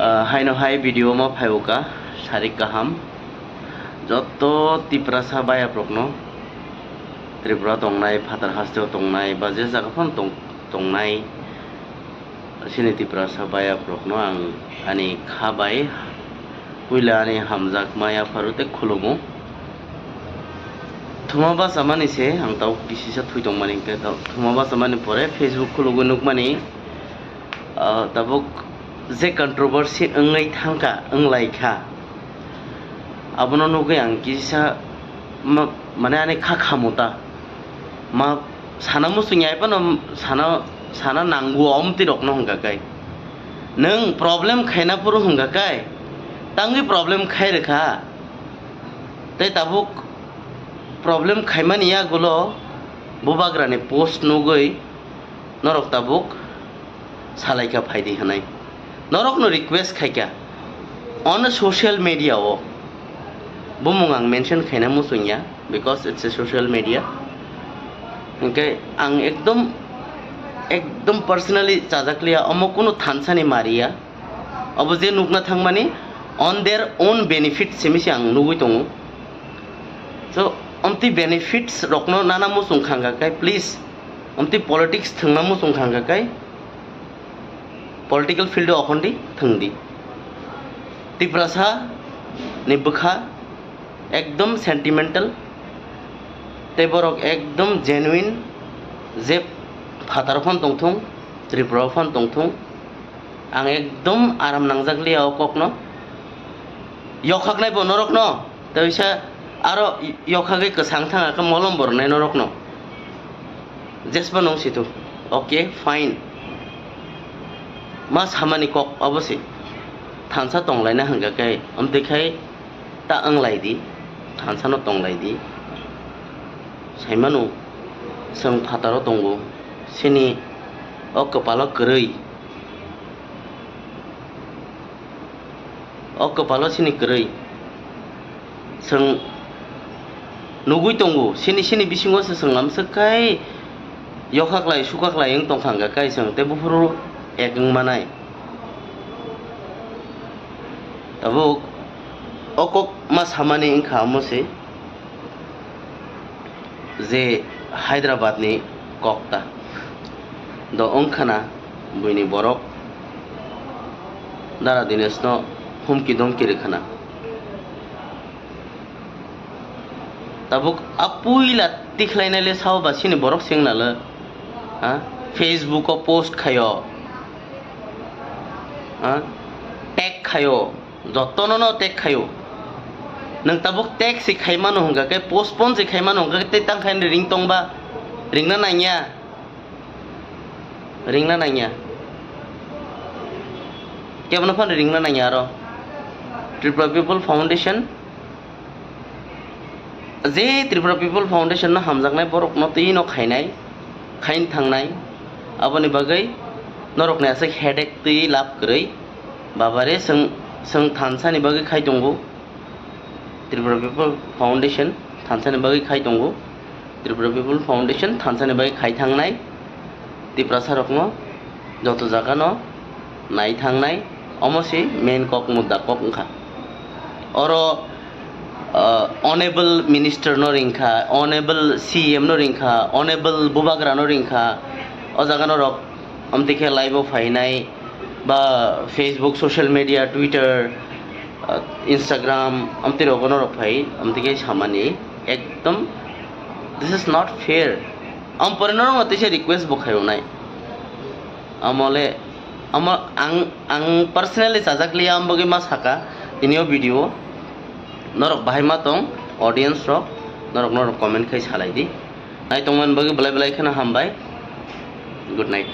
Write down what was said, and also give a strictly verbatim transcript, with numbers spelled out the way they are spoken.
Ah, haino hai video ma phaiuka, sarik kaham. Jotto Tiprasa bayaprokno, Tripura tongnai, phatar hasteo tongnai, ba je jaga phano tong-, tongnai, chini Tiprasa bayaprokno ang ani kha bai puila ani hamjakma yapharu tei khulumu. Thuma bachamani se ang tau kisisa thui tongmani, hwnkhe tau thuma bachamani pore Facebook khulugwi nukmani, ah, tabuk je controversy wngwi thangkha, wnglaikha, abono nugwi ang kisa ma-, mane ani kha khamuta ma sana muchungya, ai phano sana, sana nangu omtwi rokno hwnkha kai. Nwng problem khaina phuru hwnkha kai, tangwi problem khai rwkha. Tei tabuk problem khaimani yagulo bubagrani post nugwi norok tabuk salaikha phaidi hwnwi. Norokno request khaikha on social media o. Bumung ang mention khaina muchungya because it's a social media. Hwnkhe ang ekdom, ekdom personally chajakliya, omo kunu thansani mariya. Obo je nukna thangmani on their own benefit simi se ang nugwi tongo. So, omtwi benefits rokno nana muchung khangkha kai, please, omtwi politics thwngna muchung khangkha kai, political field o okhondi thwngdi. Tiprasa ni bwkha ekdom sentimental, tei borok ekdom genuine, je phataro phano tongthung, Tripura o phano tongthung, ang ekdom aram nangjakliya o kokno. Yokhaknai bo norokno, tei sa aro yokhagwi kwsang thangkha khe molom bo rwnai norokno. Jesba nung situ. Okay, fine. Ma samani kok obo se. Thansa tonglaina hwnkha khe, amtwi khai ta wnglai di. Thansa no tonglai di. Saimano, chwng phataro tongo. Sini o kwpalo kwrwi. O kwpalo sini kwrwi. Chwng nugwi tongo, sini, sini bisingo se chwng lamswk khai yokhaklai, sukhaklai wng tongkha hwnkha kai chwng tei buphuru ek wng manai. Tabuk o kok ma samani wngkha omo se. Je Hyderabad ni kokta do wngkhana, buini borok Dara Dinesh no humki domki rwkhana. Tabuk a puila tikhlainai le sao ba sini borok se wngna le, ha? Facebook o post khaio, ha? Tag khaio. Jotono no tag khaio. Nwng tabuk tag se khaimano hwnkha khe, postpone se khaimano hwnkha khe, tei tang khaini ring tongba, ringna nangya. Ringna nangya. Kebono phano ringna nangya aro. Tripura People Foundation, je Tripura People Foundation no hamjaknai borok no twi no khainai, khain thangnai. Aboni bagwi norok ni aswk headache twi lab kwrwi. Babare, chwng, chwng thansa ni bagwi khai tongo. Tripura People Foundation thansa ni bagwi khai tongo. Tripura People Foundation thansa ni bagwi khai thangnai. Tiprasa rokno joto jaga no nai thangnai. Omo se main kok mudda kok wngkha. Oro, ah, Honorable Minister no ringkha, Honorable C M no ringkha, Honorable Bubagra no ringkha. O jaga norok amtwi khe live o phainai, ba Facebook, social media, Twitter, ah, Instagram, amtwi rogo norok phai, amtwi khe samani ekdom, this is not fair. Am pore norok no teisa request bo khaiyonai. Amole, amo ang, ang personally chajakliya, am bagwi ma saka tini o video. Norok bahai ma tong, audience rok, norok, norok comment khai salai di. Nai tongmani bagwi belai belai kheno hambai. Good night.